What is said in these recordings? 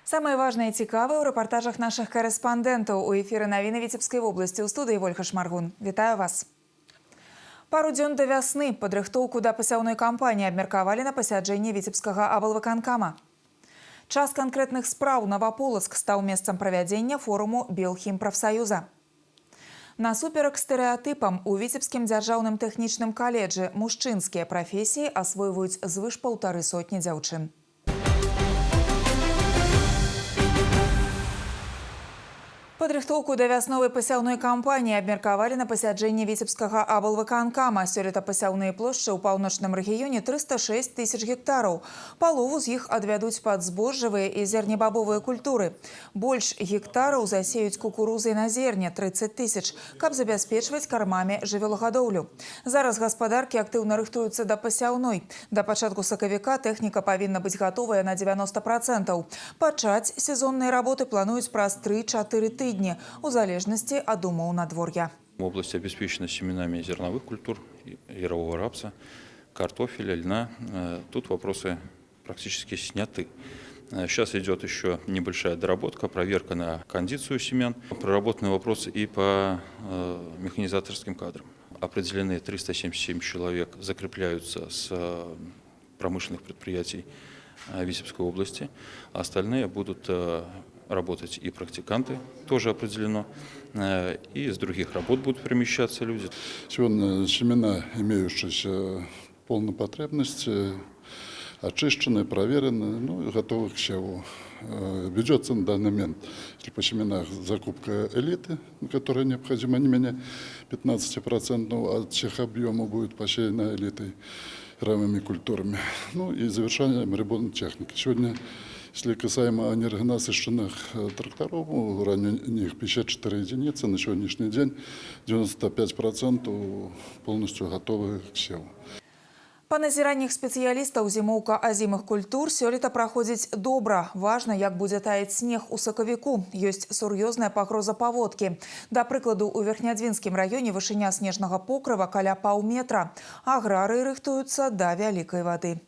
Самае важнае і цікавае ў рэпартажах нашых карэспандэнтаў. У эфіры навіны Віцебскай вобласці, ў студыі Вольга Шмаргун. Вітаю вас. Пару дзён да вясны, падрыхтоўку да пасяўной кампаніі абмеркавалі на пасяджэнні Віцебскага аблвыканкама. Час канкрэтных спраў: Наваполацк стаў месцам правядзення форуму Белхімпрафсаюза. Насуперак стэрэатыпам, у Віцебскім дзяржаўным тэхнічным каледжы мужчынскія прафесіі асвойваюць звыш 150 дзяўчын. Падрыхтоўку да вясновай пасяўной кампаніі абмеркавалі на пасяджэнні Віцебскага аблвыканкама. Сёлета пасяўныя плошчы ў паўночным рэгіёне 306 тысяч гектараў. Палову з іх адвядуць пад збожжавыя і зернебабовыя культуры. Больш гектараў засеюць кукурузай на зерне, 30 тысяч, каб забяспечваць кармамі жывёлагадоўлю. Зараз гаспадаркі актыўна рыхтуюцца да пасяўной. Да пачатку сакавіка тэхніка павінна быць гатовая на 90%. Пачаць сезонныя работы плануюць праз 3-4 тыдні, у залежнасці ад умоў надвор'я. Область обеспечена семенами зерновых культур, ярового рапса, картофеля, льна. Тут вопросы практически сняты. Сейчас идет еще небольшая доработка, проверка на кондицию семян, проработаны вопросы и по механизаторским кадрам. Определены 377 человек, закрепляются с промышленных предприятий Витебской области. Остальные будут работать и практиканты, тоже определено, и из других работ будут перемещаться люди. Сегодня семена, имеющиеся полной потребности, очищены, проверены, ну, и готовы к севу. Ведется на данный момент, если по семенах, закупка элиты, которая необходима, не менее 15% от всех объемов будет посеяна элитой, яровыми культурами. Ну и завершаем ремонт техники. Сегодня, если касаемо энергонасыщенных тракторов, в районе них 54 единицы, на сегодняшний день 95% полностью готовы к севу. Па назіраннях спецыялістаў, зімоўка азімых культур сёлета праходзіць добра. Важна, як будзе таяць снег у сакавіку. Ёсць сур'ёзная пагроза паводкі. Да прыкладу, у Верхнядзвінскім раёне вышыня снежнага покрыва каля паўметра. Аграрыі рыхтуюцца да вялікай вады.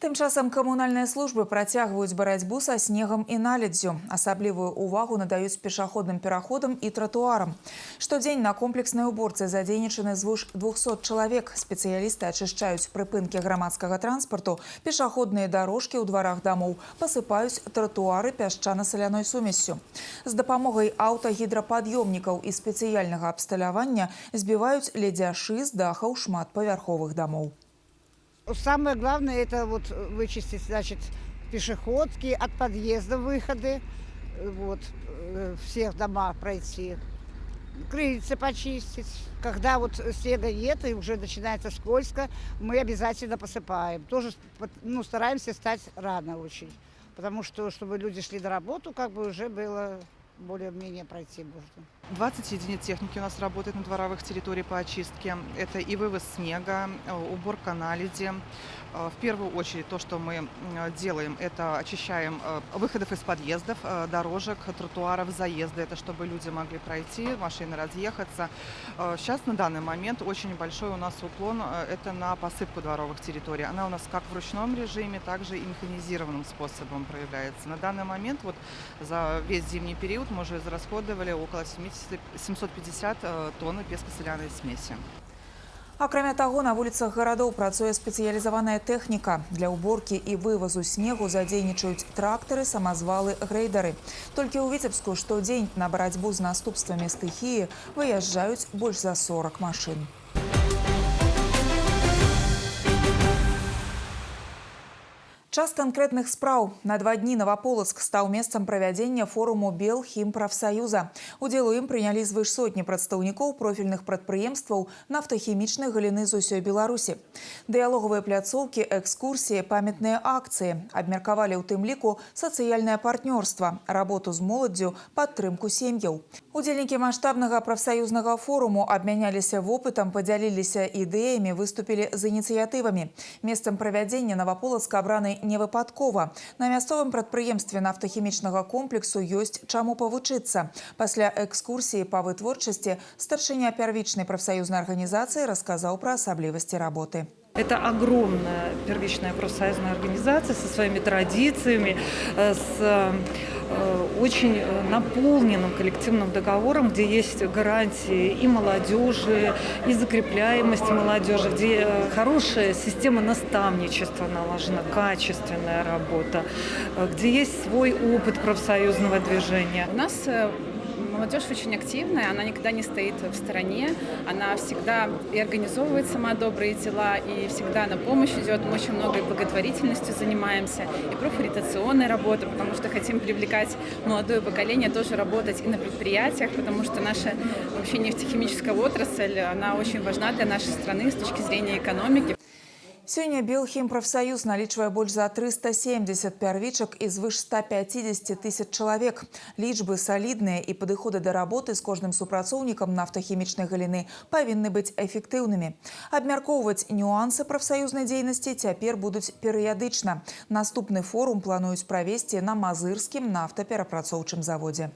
Тым часам камунальныя службы працягваюць барацьбу са снегам і наледзю. Асаблівую увагу надаюць пешаходным пераходам і тратуарам. Штодзень на комплекснай уборцы задзейнічаны звыш 200 чалавек. Спецыялісты ачышчаюць прыпынкі грамадскага транспарту, пешаходныя дарожкі ў дварах дамоў, пасыпаюць тратуары пясчана-саляной сумессю. З дапамогай аўтагідрапад'ёмнікаў і спецыяльнага абсталявання збіваюць ледзяшы з дахаў шматпавярховых дамоў. Самое главное — это вот вычистить, значит, пешеходки, от подъезда выходы, вот, всех дома пройти, крыльца почистить. Когда вот снега нет и уже начинается скользко, мы обязательно посыпаем. Тоже, ну, стараемся стать рано очень, потому что, чтобы люди шли на работу, как бы уже было более-менее пройти можно. 20 единиц техники у нас работает на дворовых территориях по очистке. Это и вывоз снега, уборка наледи. В первую очередь то, что мы делаем, это очищаем выходов из подъездов, дорожек, тротуаров, заезды. Это чтобы люди могли пройти, машины разъехаться. Сейчас на данный момент очень большой у нас уклон это на посыпку дворовых территорий. Она у нас как в ручном режиме, так же и механизированным способом проявляется. На данный момент вот за весь зимний период мы уже израсходовали около 70, 750 тонн песко-соляной смеси. Акрамя таго, на вуліцах гарадоў працуе спецыялізаваная тэхніка. Для ўборкі і вывазу снегу задзейнічаюць трактары, самазвалы, грэйдары. Толькі ў Віцебску штодзень на барацьбу з наступствамі стыхіі выязджаюць больш за 40 машын. Час канкрэтных спраў. На 2 дні Наваполацк стаў месцам правядзення форуму Белхімпрафсаюза. Удзел у ім прынялі звыш сотні прадстаўнікоў профільных прадпрыемстваў нафтахімічнай галіны з усёй Беларусі. Дыялогавыя пляцоўкі, экскурсіі, памятныя акцыі. Абмеркавалі ў тым ліку сацыяльнае партнёрства, работу з моладдзю, падтрымку сем'яў. Удзельнікі маштабнага прафсаюзнага форуму абмяняліся вопытам, падзяліліся ідэямі, выступілі з ініцыятывамі. Месцам правядзення Наваполацк абраны не выпадкова. На мясцовым прадпрыемстве нафтахімічнага комплексу ёсць чаму павучыцца. Пасля экскурсіі па вытворчасці старшыня пярвічнай прафсаюзнай арганізацыі расказаў пра асаблівасці работы. Это огромная первичная профсоюзная организация со своими традициями, с очень наполненным коллективным договором, где есть гарантии и молодежи, и закрепляемость молодежи, где хорошая система наставничества налажена, качественная работа, где есть свой опыт профсоюзного движения. У нас молодежь очень активная, она никогда не стоит в стороне, она всегда и организовывает сама добрые дела, и всегда на помощь идет. Мы очень много и благотворительностью занимаемся, и профориентационной работой, потому что хотим привлекать молодое поколение тоже работать и на предприятиях, потому что наша вообще нефтехимическая отрасль, она очень важна для нашей страны с точки зрения экономики. Сёння Белхімпрафсаюз налічвае больш за 370 пярвічак і звыш 150 тысяч чалавек. Лічбы салідныя, і падыходы да работы з кожным супрацоўнікам нафтахімічнай галіны павінны быць эфектыўнымі. Абмяркоўваць нюансы прафсаюзнай дзейнасці цяпер будуць перыядычна. Наступны форум плануюць правесці на Мазырскім нафтаперапрацоўчым заводзе.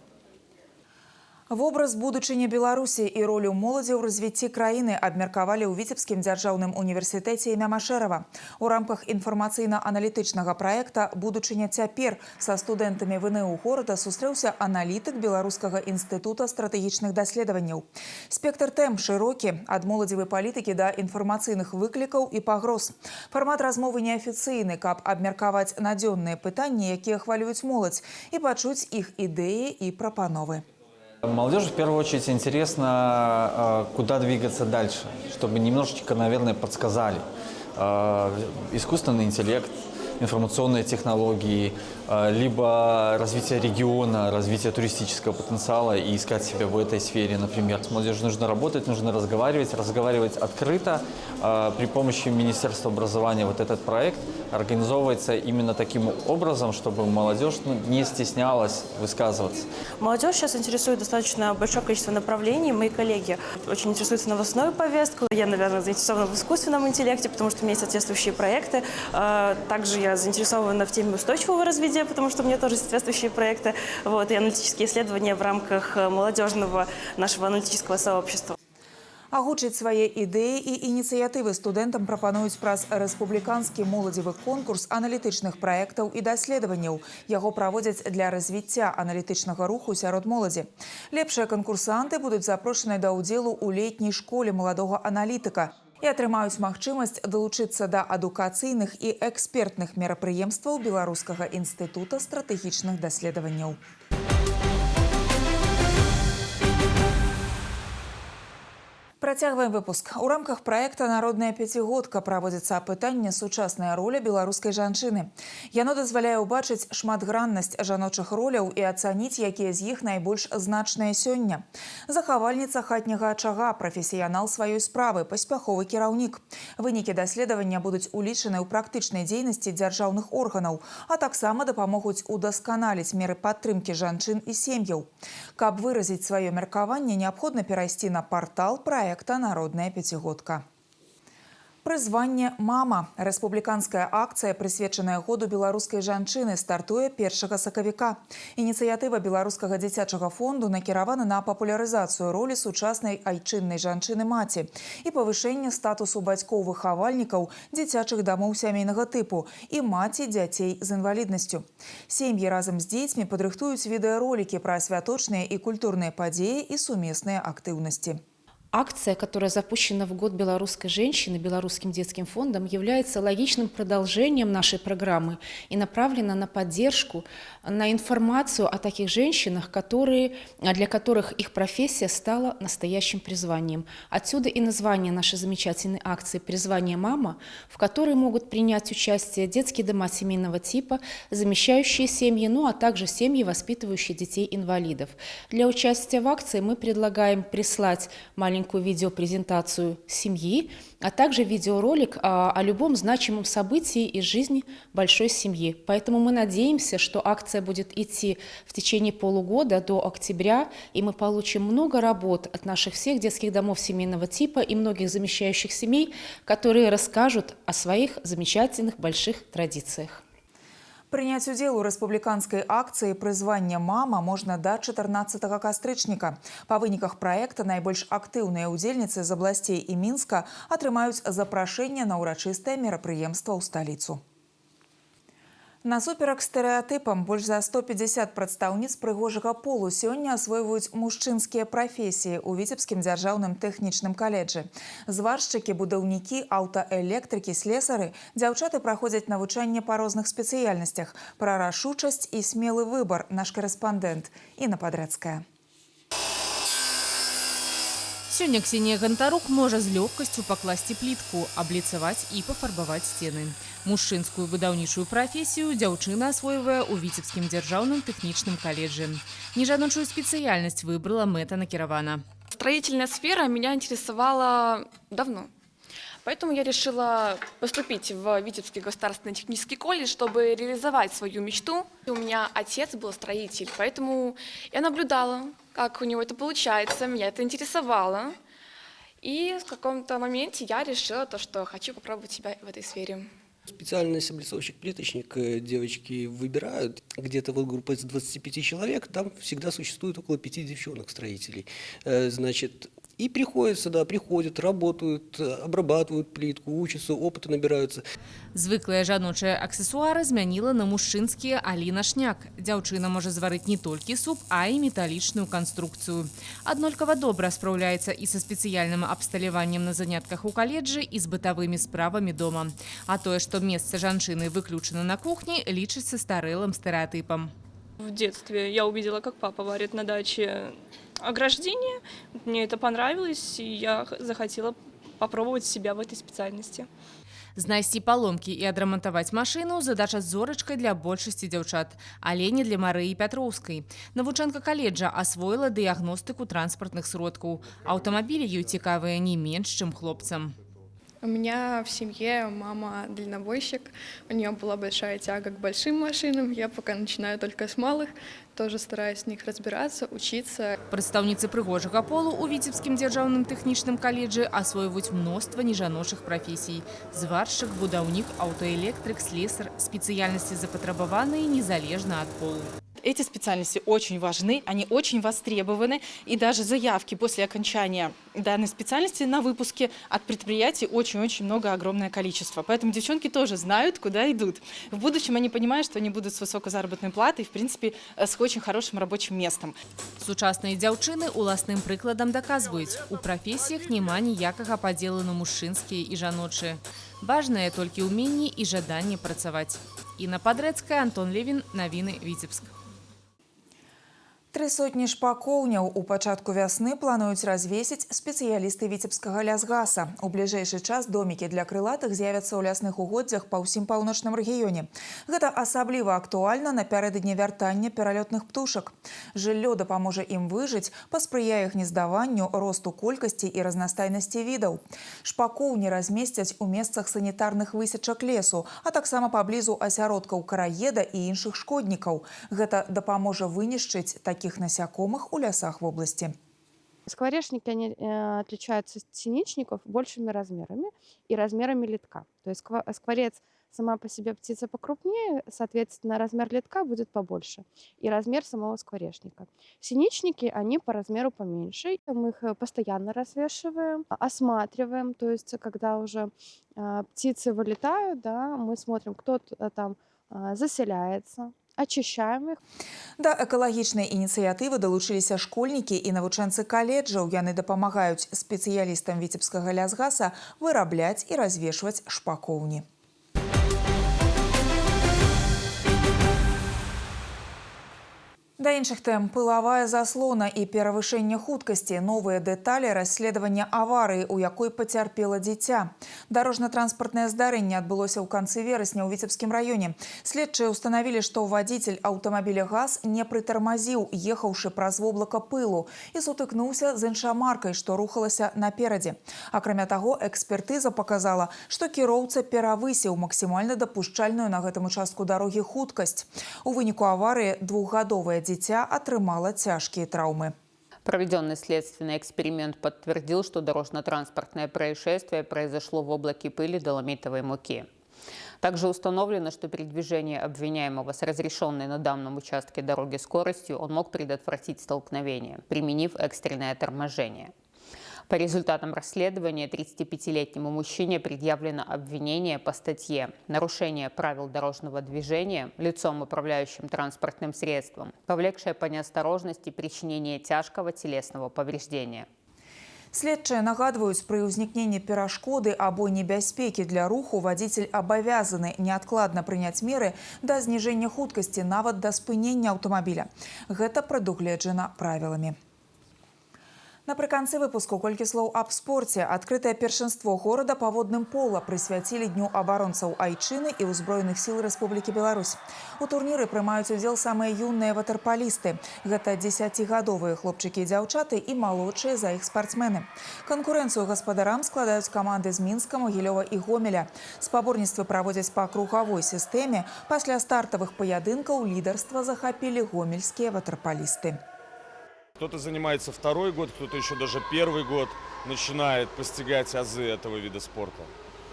Вобраз будучыні Беларусі і ролю моладзі ў развіцці краіны абмеркавалі ў Віцебскім дзяржаўным універсітэце імя Машэрава. У рамках інфармацыйна-аналітычнага праекта «Будучыня цяпер» са студэнтамі ВНУ горада сустрэўся аналітык Беларускага інстытута стратэгічных даследаванняў. Спектр тэм шырокі, ад моладзевай палітыкі да інфармацыйных выклікаў і пагроз. Фармат размовы неафіцыйны, каб абмеркаваць надзённыя пытанні, якія хвалююць моладзь, і пачуць іх ідэі і прапановы. Молодежи в первую очередь интересно, куда двигаться дальше, чтобы немножечко, наверное, подсказали. Искусственный интеллект, информационные технологии, либо развитие региона, развитие туристического потенциала и искать себя в этой сфере, например. С молодежью нужно работать, нужно разговаривать, разговаривать открыто. При помощи Министерства образования вот этот проект организовывается именно таким образом, чтобы молодежь не стеснялась высказываться. Молодежь сейчас интересует достаточно большое количество направлений. Мои коллеги очень интересуются новостной повесткой. Я, наверное, заинтересована в искусственном интеллекте, потому что у меня есть соответствующие проекты. Также я заинтересована в теме устойчивого развития, потому что у меня тоже соответствующие проекты, вот, и аналитические исследования в рамках молодежного нашего аналитического сообщества. Агучыць свае ідэі і ініцыятывы студэнтам прапануюць праз рэспубліканскі моладзевы конкурс аналітычных праектаў і даследаванняў. Яго праводзяць для развіцця аналітычнага руху сярод моладзі. Лепшыя канкурсанты будуць запрошаны да ўдзелу ў летняй школе маладога аналітыка і атрымаюць магчымасць далучыцца да адукацыйных і экспертных мерапрыемстваў Беларускага інстытута стратэгічных даследаванняў. Працягваем выпуск. У рамках праекта «Народная пяцігодка» праводзіцца апытанне «Сучасная роля беларускай жанчыны». Яно дазваляе ўбачыць шматграннасць жаночых роляў і ацаніць, якія з іх найбольш значныя сёння. Захавальніца хатняга ачага, прафесіянал сваёй справы, паспяховы кіраўнік. Вынікі даследавання будуць улічаны ў практычнай дзейнасці дзяржаўных органаў, а таксама дапамогуць удасканаліць меры падтрымкі жанчын і сем'яў. Каб выразіць сваё меркаванне, неабходна перайсці на партал праекта «Народная пяцігодка». Прызванне «Мама». Рэспубліканская акцыя, прысвечаная году беларускай жанчыны, стартуе 1 сакавіка. Ініцыятыва Беларускага дзіцячага фонду накіравана на папулярызацыю ролі сучаснай айчыннай жанчыны-маці і павышэнне статусу бацькоў-выхавальнікаў дзіцячых дамоў сямейнага тыпу і маці дзяцей з інваліднасцю. Сем'і разам з дзецьмі падрыхтуюць відэаролікі пра святочныя і культурныя падзеі і сумесныя актыўнасці. Акция, которая запущена в год белорусской женщины Белорусским детским фондом, является логичным продолжением нашей программы и направлена на поддержку, на информацию о таких женщинах, для которых их профессия стала настоящим призванием. Отсюда и название нашей замечательной акции «Призвание мама», в которой могут принять участие детские дома семейного типа, замещающие семьи, ну а также семьи, воспитывающие детей-инвалидов. Для участия в акции мы предлагаем прислать маленькую видеопрезентацию семьи, а также видеоролик о любом значимом событии из жизни большой семьи. Поэтому мы надеемся, что акция будет идти в течение полугода до октября, и мы получим много работ от наших всех детских домов семейного типа и многих замещающих семей, которые расскажут о своих замечательных больших традициях. Прыняць удзел у рэспубліканскай акцыі «Прызванне мама» можна да 14 кастрычніка. Па выніках праекта найбольш актыўныя ўдзельніцы з абласцей і Мінска атрымаюць запрашэнне на ўрачыстае мерапрыемства ў сталіцу. Насуперак стэрэатыпам, больш за 150 прадстаўніц прыгожага полу сёння асвойваюць мужчынскія прафесіі ў Віцебскім дзяржаўным тэхнічным каледжы. Зваршчыкі, будаўнікі, аўтаэлектрыкі, слесары, дзяўчаты праходзяць навучанне па розных спецыяльнасцях. Пра рашучасць і смелы выбар наш карэспандэнт Інна Падрэцкая. Сёння Ксенія Гантарук можа з лёгкасцю пакласці плітку, абліцаваць і пафарбаваць сцены. Мужчынскую будаўнічую прафесію дзяўчына асвойвае ў Віцебскім дзяржаўным тэхнічным каледжы. Нежаночую спецыяльнасць выбрала мэтанакіравана. Строительная сфера меня интересовала давно. Поэтому я решила поступить в Витебский государственный технический колледж, чтобы реализовать свою мечту. У меня отец был строитель, поэтому я наблюдала, как у него это получается, меня это интересовало. И в каком-то моменте я решила то, что хочу попробовать себя в этой сфере. Специальность облицовщик-плиточник девочки выбирают. Где-то вот группа из 25 человек, там всегда существует около 5 девчонок-строителей. Значит, и приходят сюда, приходят, работают, обрабатывают плитку, учатся, опыта набираются. Звыклыя жаночыя аксесуары змяніла на мужчынскія Аліна Шняк. Дзяўчына можа зварыць не толькі суп, а і металічную канструкцыю. Аднолькава добра спраўляецца і са спецыяльным абсталяваннем на занятках у каледжы, і з бытавымі справамі дома. А тое, што месца жанчыны выключана на кухні, лічыць састарэлым стэрэатыпам. В детстве я увидела, как папа варит на даче ограждение. Мне это понравилось, и я захотела попробовать себя в этой специальности. Знайсці паломкі і адрамантаваць машыну – задача з зорачкай для большасці дзяўчат, але не для Марыі Пятроўскай. Навучэнка каледжа асвоіла дыягностыку транспартных сродкаў. Аўтамабілі ёй цікавыя не менш, чым хлопцам. У меня в семье мама дальнобойщик, у нее была большая тяга к большим машинам, я пока начинаю только с малых, тоже стараюсь в них разбираться, учиться. Прадстаўніцы прыгожага полу ў Віцебскім дзяржаўным тэхнічным каледжы асвойваюць мноства нежаночых прафесій. Зваршчык, будаўнік, аўтаэлектрык, слесар – спецыяльнасці запатрабаваныя незалежна ад полу. Эти специальности очень важны, они очень востребованы, и даже заявки после окончания данной специальности на выпуске от предприятий очень-очень много, огромное количество. Поэтому девчонки тоже знают, куда идут. В будущем они понимают, что они будут с высокой заработной платой и, в принципе, с очень хорошим рабочим местом. Сучасныя дзяўчыны уласным прыкладам даказваюць: у прафесіях няма ніякага падзелу на мужчынскія і жаночыя. Важнае толькі ўменне і жаданне працаваць. Інна Падрэцкая, Антон Левін, навіны, Віцебск. 300 шпакоўняў у пачатку вясны плануюць развесіць спецыялісты Віцебскага лясгаса. У бліжэйшы час домікі для крылатых з'явяцца ў лясных угоддзях па ўсім паўночным рэгіёне. Гэта асабліва актуальна напярэдадні вяртання пералётных птушак. Жыллё дапаможа ім выжыць, паспрыяе гнездаванню, росту колькасці і разнастайнасці відаў. Шпакоўні размесцяць у месцах санітарных высечак лесу, а таксама паблізу асяродкаў караеда і іншых шкоднікаў. Гэта дапаможа вынішчыць такіх насякомых у лясах вобласці. Скворечники, они отличаются от синичников большими размерами и размерами летка. То есть скворец сама по себе птица покрупнее, соответственно, размер летка будет побольше и размер самого скворечника. Синичники, они по размеру поменьше. Мы их постоянно развешиваем, осматриваем. То есть, когда уже птицы вылетают, да, мы смотрим, кто там заселяется, очищаем их. Да экалагічнай ініцыятывы далучыліся школьнікі і навучэнцы каледжаў. Яны дапамагаюць спецыялістам Віцебскага лясгаса вырабляць і развешваць шпакоўні. Да іншых тэм: пылавая заслона і перавышэнне хуткасці, новыя дэталі расследавання аварыі, у якой пацярпела дзіця. Дарожна-транспартнае здарэнне адбылося ў канцы верасня ў Віцебскім раёне. Следчыя ўстанавілі, што вадзіцель аўтамабіля ГАЗ не прытармазіў, ехаўшы праз воблака пылу, і сутыкнуўся з іншамаркай, што рухалася наперадзе. Акрамя таго, экспертыза паказала, што кіроўца перавысіў максімальна дапушчальную на гэтым участку дарогі хуткасць. У выніку аварыі двухгадовая дзіця атрымала цяжкія траўмы. Проведенный следственный эксперимент подтвердил, что дорожно-транспортное происшествие произошло в облаке пыли доломитовой муки. Также установлено, что передвижение обвиняемого с разрешенной на данном участке дороги скоростью он мог предотвратить столкновение, применив экстренное торможение. По результатам расследования 35-летнему мужчине предъявлено обвинение по статье «Нарушение правил дорожного движения лицом, управляющим транспортным средством, повлекшее по неосторожности причинение тяжкого телесного повреждения». Следчыя нагадваюць, пры ўзнікненні перашкоды або небяспекі для руху вадзіцель абавязаны неадкладна прыняць меры да зніжэння хуткасці, нават да спынення аўтамабіля. Гэта прадугледжана правіламі. Напрыканцы выпуску колькі слоў аб спорце. Адкрытае першынство горада па водным пола прысвяцілі Дню абаронцаў Айчыны і ўзброеных сіл Рэспублікі Беларусь. У турніры прымаюць удзел самыя юныя ватэрпалісты. Гэта 10-гадовыя хлопчыкі і дзяўчаты і малодшыя за іх спартсмены. Канкурэнцыю гаспадарам складаюць каманды з Мінска, Магілёва і Гомеля. Спаборніцтвы праводзяць па кругавой сістэме. Пасля стартавых паядынкаў лідарства захапілі гомельскія ватэрпалісты. Кто-то занимается второй год, кто-то еще даже первый год начинает постигать азы этого вида спорта.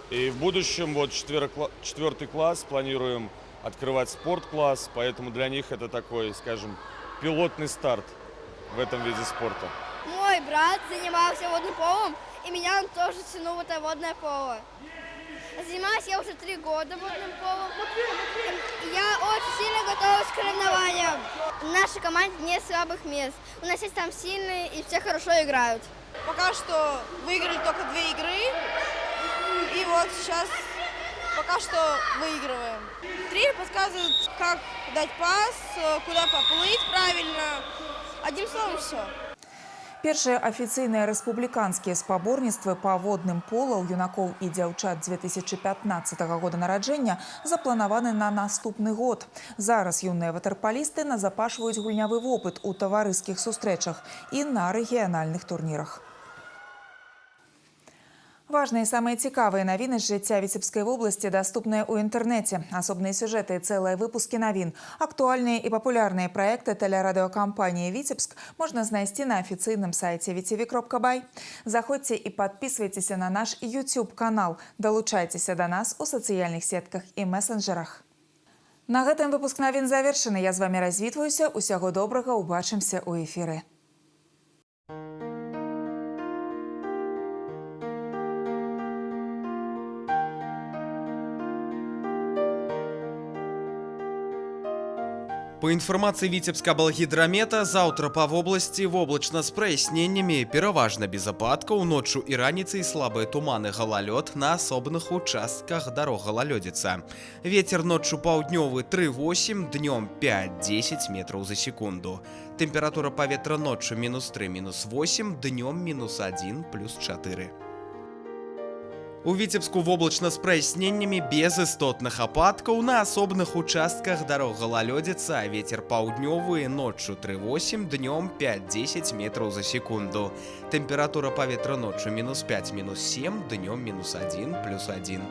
И в будущем, вот четвертый класс, планируем открывать спорт-класс, поэтому для них это такой, скажем, пилотный старт в этом виде спорта. Мой брат занимался водным полом, и меня он тоже тянул в это водное поло. Занимаюсь я уже 3 года водным полом. Я очень сильно готовилась к соревнованиям. В нашей команде нет слабых мест. У нас есть там сильные и все хорошо играют. Пока что выиграли только 2 игры. И вот сейчас пока что выигрываем. Тренер подсказывает, как дать пас, куда поплыть правильно. Одним словом, все. Першыя афіцыйныя рэспубліканскія спаборніцтвы па водным пола ў юнакоў і дзяўчат 2015 года нараджэння запланаваны на наступны год. Зараз юныя ватэрпалісты назапашваюць гульнявы вопыт у таварыскіх сустрэчах і на рэгіянальных турнірах. Важныя і самыя цікавыя навіны з жыцця Віцебскай вобласці даступныя ў інтэрнэце. Асобныя сюжэты і цэлыя выпускі навін, актуальныя і папулярныя праекты тэлерадыёкампаніі «Віцебск» можна знайсці на афіцыйным сайце vtv.by. Заходзьце і падпісвайцеся на наш YouTube-канал. Далучайцеся да нас у сацыяльных сетках і месенджерах. На гэтым выпуск навін завершаны. Я з вамі развітваюся. Усяго добрага. Убачымся ў эфіры. По информации Витебска-Белгидромета, завтра по области облачно с прояснениями, переважно без опадков, ночью и раницей слабые туманы, гололед, на особенных участках дорог гололедица. Ветер ночью полдневый 3,8, днем 5-10 метров за секунду. Температура по ветру ночью -3, -8, днем -1, +4. У Витебску в облачно с прояснениями, без істотных опадков, на особных участках дорог гололедица, ветер полдневый, ночью 3,8, днем 5-10 метров за секунду. Температура по ветру ночью -5, -7, днем -1, +1.